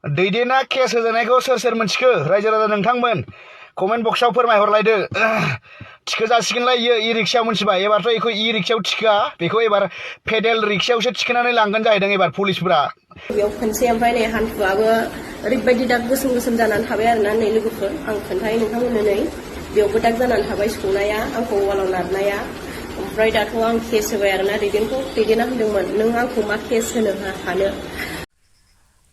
दैदेना case होजानायखौ सोर सोर मोनथिखो रायजो राजा नोंथांमोन कमेन्ट बक्सआव फोरमायहरलायदो थिखो जासिगोनलाय इयो इ रिक्सायाव मोनथिबाय एबारथ' इखौ इ रिक्सायाव थिखोआ बेखौ एबार पेडेल रिक्सायावसो थिखोनानै लांगोन जाहैदों एबार पुलिसफोरा बेयाव खनसे ओमफ्राय नै हान्थुआबो ओरैबायदि दाग गोसोम गोसोम जानानै थाबाय आरोना नै लोगोफोर आं खोन्थायो नोंथांमोननो नै बेयावबो दाग जानानै थाबाय सौनाया आंखौ वालाव नारनाया ओमफ्राय दाथ' आं केस होबाय आरोना दैदेना होनदोंमोन नों आंखौ मा केस होनो हानो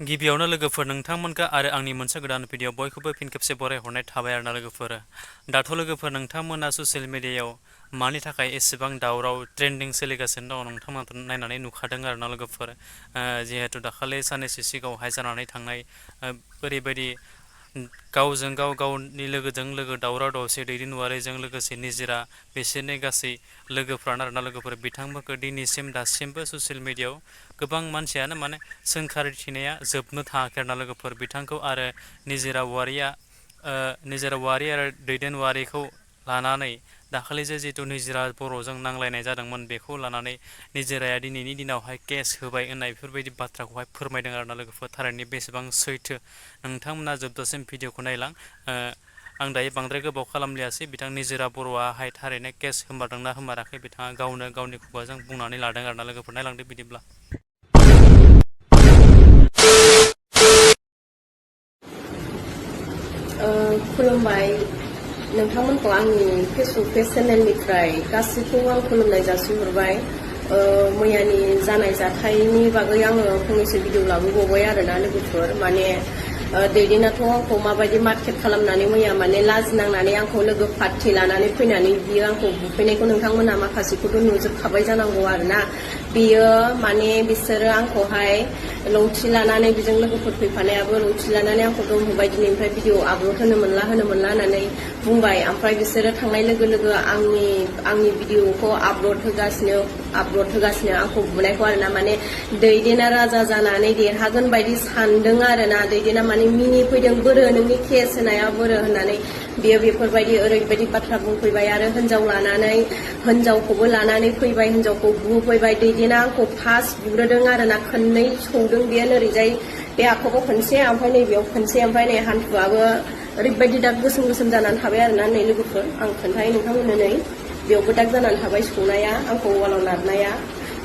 गिबियावनो लोगोफोर नोंथांमोनखौ आरो आंनि मोनसे गोदान भिडिअ बयखौबो फिन खेबसे बरायहरनाय थाबाय आरोना लोगोफोर दाथ' लोगोफोर नोंथांमोना ससियेल मिडियायाव मानि थाखाय एसेबां दावराव ट्रेन्डिं सोलिगासिनो दं नोंथांमोना नायनानै नुखादों आरोना लोगोफोर जिहेतु दाखालि साननैसो सिगाङावहाय जानानै थांनाय ओरैबायदि गावजों गाव गावनि लोगोजों लोगो दावराव दावसि दैदेनवारिजों लोगोसे निजिरा बिसोरनि गासै लोगोफ्रानो आरोना लोगोफोर बिथांमोनखौ दिनैसिम दासिमबो ससियेल मिडियायाव गोबां मानसियानो माने सोंखारिथिनाया जोबनो थाङाखै आरोना लोगोफोर बिथांखौ आरो निजिरा औवारि आरो दैदेनवारिखौ लानानै दाखालिसो जितु निजिरा बर'जों नांलायनाय जादोंमोन बेखौ लानानै निजिराया दिनैनि दिनावहाय केस होबाय होननाय बेफोरबायदि बाथ्राखौहाय फोरमायदों आरोना लोगोफोर थारैनो बेसेबां सैथो नोंथांमोना जोबजासिम भिडिअखौ नायलां आं दायो बांद्राय गोबाव खालामलियासै बिथां निजिरा बर'आहाय थारैनो केस होमारदोंना होमाराखै बिथाङा गावनो गावनि खुगाजों बुंनानै लादों आरोना लोगोफोर नायलांदो बिदिब्ला खुलुमबाय नोंथांमोनखौ आंनि फेसबुक पेज चेनेलनिफ्राय गासैखौबो आं खुलुमनाय जासिहरबाय मैयानि जानाय जाथायनि बागै आङो फंनैसो भिडिअ लाबोबावबाय आरोना लोगोफोर माने दैदेनाथ' आंखौ माबायदि मार्केट खालामनानै मैया माने लाजिनांनानै आंखौ लोगो पार्टि लानानै फैनानै बियो आंखौ बुफैनायखौ नोंथांमोना माखासेखौथ' नुजोबखाबाय जानांगौ आरोना बियो माने बिसोरो आंखौहाय लौथि लानानै बेजों लोगोफोर फैफानायाबो लौथि लानानै आंखौ दमहोबाय दिनैनिफ्राय भिडिअ आपल'ड होनो मोनला होननानै बुंबाय ओमफ्राय बिसोरो थांनाय लोगो लोगो आंनि भिडिअखौ आपल'ड होगासिनो आंखौ बुनायखौ आरोना माने दैदेना राजा जानानै देरहागोन बायदि सानदों आरोना दैदेना माने मिनि फैदों बोरो नोंनि केस होनाया बोरो होननानै बियो बेफोरबायदि ओरैबायदि बाथ्रा बुंफैबाय आरो हिनजावखौबो लानानै फैबाय हिनजावखौ बुफैबाय दैदेना आंखौ फार्स्ट बुग्रोदों आरोना खननै सौदों बेयो ओरैजाय बे आखाइखौ खनसे ओमफ्राय नैबेयाव खनसे ओमफ्राय नै हान्थुआबो ओरैबायदि दाग गोसोम गोसोम जानानै थाबाय आरोना नै लोगोफोर आं खोन्थायो नोंथांमोननो नै बेयावबो दाग जानानै थाबाय सौनाया आंखौ वालाव नारनाया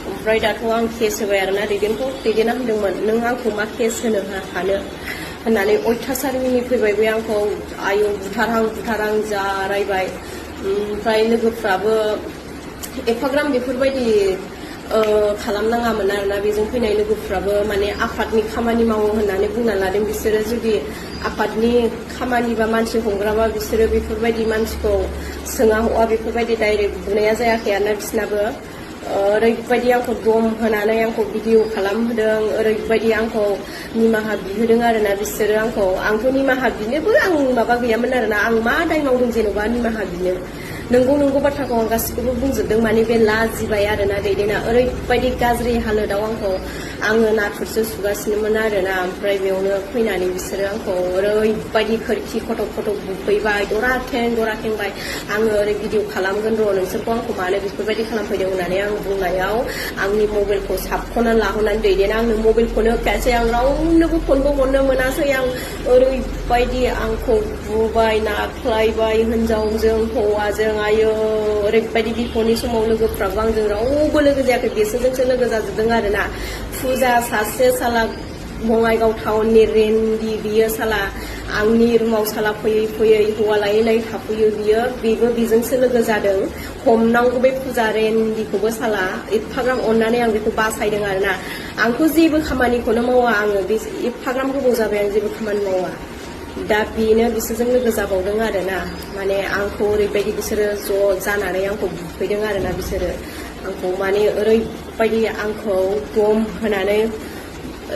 ओमफ्राय दाथ' आं केस होबाय आरोना दैदेना होनदोंमोन नों आंखौ मा केस होनो हानो होननानै अयथासार मिनिफैबाय बे आंखौ आयौ बुथारां जा रायबाय ओमफ्राय लोगोफ्राबो एफाग्राम बेफोरबायदि खालामनाङामोन आरोना बेजों फैनाय लोगोफ्राबो माने आफादनि खामानि मावो होननानै बुंना लादों बिसोरो जुदि आफादनि खामानि बा मानसि हमग्राबा बिसोरो बेफोरबायदि मानसिखौ सोङा हवा बेफोरबायदि डाइरेक्ट बुनाया जायाखै आरोना बिसोरनाबो ओरैबायदि आंखौ दम होनानै आंखौ भिडिअ खालामहोदों ओरैबायदि आंखौ निमाहा बिहोदों आरोना बिसोरो आंथ' निमाहा बिनोबो आं माबा गैयामोन आरोना आं मा दाय मावदों जेन'बा निमाहा बिनो नंगौ बाथ्राखौ आं गासिखौबो बुंजोबदों माने बे लाजिबाय आरोना दैदेना ओरैबायदि गाज्रि हालोदाव आङो नाथुरसो सुगासिनोमोन आरोना ओमफ्राय बेयावनो फैनानै बिसोरो आंखौ ओरैबायदि खोरखि खटक बुफैबाय दराखेंबाय आङो ओरै भिडिअ खालामगोन र' नोंसोरखौ आंखौ मानो बेफोरबायदि खालामफैदों होननानै आं बुंनायाव आंनि मबाइलखौ साबख'नानै लाहरनानै दैदेना आंनो मबाइलखौनो होखायासै आं रावनोबो फनबो हरनो मोनासै आं ओरैबायदि आंखौ बुबाय नाख्लायबाय हिनजावजों हौवाजों आयो ओरैबायदि बिफदनि समाव लोगोफ्राबो आंजों रावबो लोगो जायाखै बिसोरजोंसो लोगो जाजोबदों आरोना फुजा सासे साला बङाइगाव टाउननि रेन्दि बियो साला आंनि रुमाव साला फैयै हौवा लायै थाफैयो बेबो बेजोंसो लोगो जादों हमनांगौ बे फुजा रेन्दिखौबो साला एफाग्राम अननानै आं बेखौ बासायदों आरोना आंथ' जेबो खामानिखौनो मावा आङो बे एफाग्राम गोबाव जाबाय आं जेबो खामानि मावा दा बेनो बिसोरजों लोगो जाबावदों आरोना माने आंखौ ओरैबायदि बिसोरो ज' जानानै आंखौ बुफैदों आरोना बिसोरो आंखौ माने ओरैबायदि आंखौ दम होनानै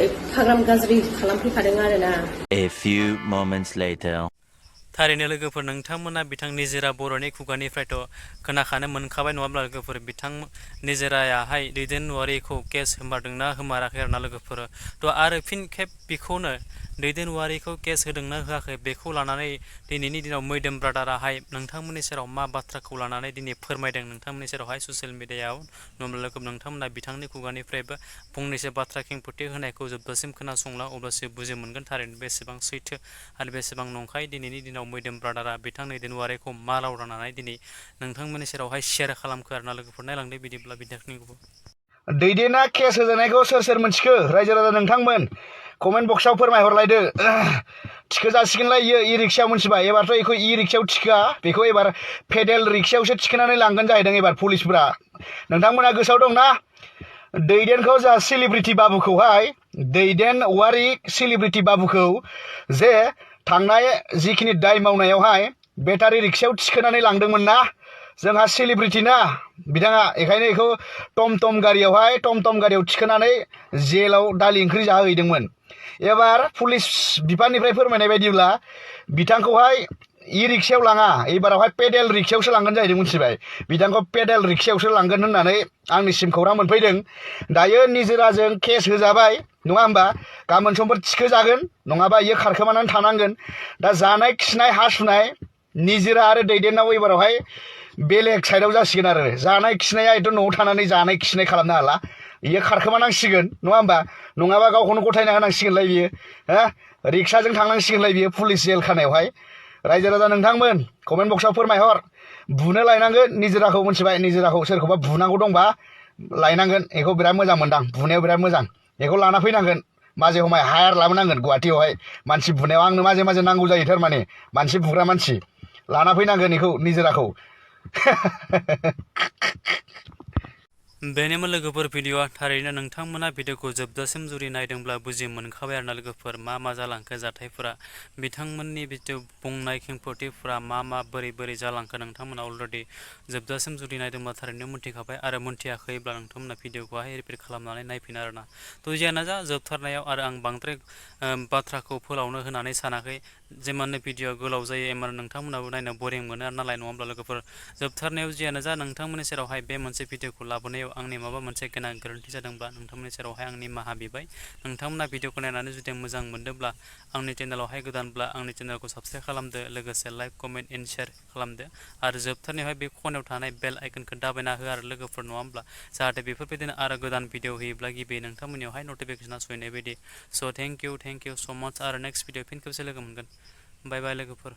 एफाग्राम गाज्रि खालामफैखादों आरोना A few moments later थारैनो लोगोफोर नोंथांमोना बिथां निजोरा बर'नि खुगानिफ्रायथ' खोनाखानो मोनखाबाय नङाब्ला लोगोफोर बिथां निजोरायाहाय दैदेन वारिखौ केस होमारदोंना होमाराखै आरोना लोगोफोर थ' आरो फिन खेब बेखौनो दैदेन वारिखौ केस होदोंना होआखै बेखौ लानानै दिनैनि दिनाव मैदोम ब्रादाराहाय नोंथांमोननि सेराव मा बाथ्राखौ लानानै दिनै फोरमायदों नोंथांमोननि सेरावहाय ससियेल मिडियायाव नङाब्ला लोगो नोंथांमोना बिथांनि खुगानिफ्रायबो फंनैसो बाथ्रा खेंफोरथि होनायखौ जोबजासिम खोनासंला अब्लासो बुजि मोनगोन थारैनो बेसेबां सैथो आरो बेसेबां नंखाय दिनैनि दिनाव मैदोम ब्रादारा बिथां दैदेन वारिखौ मा राव रायनानै दिनै नोंथांमोननि सेरावहाय शेयार खालामखो आरोना लोगोफोर नायलांदो बिदिब्ला बिथांनिखौबो दैदेना केस होजानायखौ सोर मोनथिखो रायजो राजा नोंथांमोन कमेन्ट बक्सआव फोरमायहरलायदो थिखो जासिगोनलाय इयो इ रिक्सायाव मोनथिबाय एबारथ' इखौ इ रिक्सायाव थिखोआ बेखौ एबार पेडेल रिक्सायावसो थिखोनानै लांगोन जाहैदों एबार पुलिसफोरा नोंथांमोना गोसोआव दंना दैदेनखौ जा सेलिब्रिटि बाबुखौहाय दैदेन वारि सेलिब्रिटि बाबुखौ जे थांनाय जिखिनि दाय मावनायावहाय बेटारि रिक्सायाव थिखोनानै लांदोंमोन ना जोंहा सेलिब्रिटि ना बिथाङा बेखायनो बेखौ टम गारियाव थिखोनानै जेलाव दालि ओंख्रि जाहोहैदोंमोन एबार पुलिस बिफाननिफ्राय फोरमायनाय बायदिब्ला बिथांखौहाय इ रिक्सायाव लाङा एबारावहाय पेडेल रिक्सायावसो लांगोन जाहैदों मिथिबाय बिथांखौ पेडेल रिक्सायावसो लांगोन होननानै आंनिसिम खौरां मोनफैदों दायो निजोराजों केस होजाबाय नङा होमबा गाबोन समफोर थिखोजागोन नङाबा इयो खारखोमानानै थानांगोन दा जानाय खिनाय हासुनाय निजोरा आरो दैदेननाव एबारावहाय बेलेग साइडआव जासिगोन आरो जानाय खिनाया एकदम न'आव थानानै जानाय खिनाय खालामनो हाला इयो खारखोमानांसिगोन नङा होमबा नङाबा गावखौनो गथायना होनांसिगोनलाय बियो हो रिक्साजों थांनांसिगोनलाय बियो पुलिस जेल खानायावहाय रायजो राजा नोंथांमोन कमेन्ट बक्सआव फोरमायहर बुनो लायनांगोन निजोराखौ मिथिबाय निजोराखौ सोरखौबा बुनांगौ दंबा लायनांगोन बेखौ बिराद मोजां मोनदां बुनायाव बिराद मोजां बेखौ लाना फैनांगोन माजे हमाय हायार लाबोनांगोन गुवाहाटीयावहाय मानसि बुनायाव आंनो माजे नांगौ जायो थारमाने मानसि बुग्रा मानसि लाना फैनांगोन बेखौ निजोराखौ बेनोमोन लोगोफोर भिडिअआ थारैनो नोंथांमोना भिडिअखौ जोबजासिम जुदि नायदोंब्ला बुजि मोनखाबाय आरोना लोगोफोर मा जालांखो जाथायफोरा बिथांमोननि भिडिअ बुंनाय खेंफोरथिफोरा मा बोरै जालांखो नोंथांमोना अलरेडि जोबजासिम जुदि नायदोंब्ला थारैनो मोनथिखाबाय आरो मोनथियाखैब्ला नोंथांमोना भिडिअखौहाय रिपिट खालामनानै नायफिन आरोना थ' जियानो जा जोबथारनायाव आरो आं बांद्राय बाथ्राखौ फोलावनो होनानै सानाखै जेमाननो भिडिअआ गोलाव जायो एमान नोंथांमोनाबो नायनो बरिं मोनो नालाय नङा होमब्ला लोगोफोर जोबथारनायाव जियानो जा नोंथांमोननि सेरावहाय बे मोनसे भिडिअखौ लाबोनायाव आंनि माबा मोनसे गोनां गोरोन्थि जादोंब्ला नोंथांमोननि सेरावहाय आं निमाहा बिबाय नोंथांमोना भिडिअखौ नायनानै जुदि मोजां मोनदोंब्ला आंनि चेनेलावहाय गोदानब्ला आंनि चेनेलखौ साबस्क्राइब खालामदो लोगोसे लाइक कमेन्ट एन्ड शेयार खालामदो आरो जोबथारनायावहाय बे खनायाव थानाय बेल आइकनखौ दाबायना हो आरो लोगोफोर नङा होमब्ला जाहाथे बेफोरबायदिनो आरो गोदान भिडिअ होयोब्ला गिबि नोंथांमोननियावहाय नटिफिकेसना सहैनाय बायदि स' थेंक इउ स' माच आरो नेक्स्ट भिडिअ फिन खेबसे लोगो मोनगोन बाय बाय लोगोफोर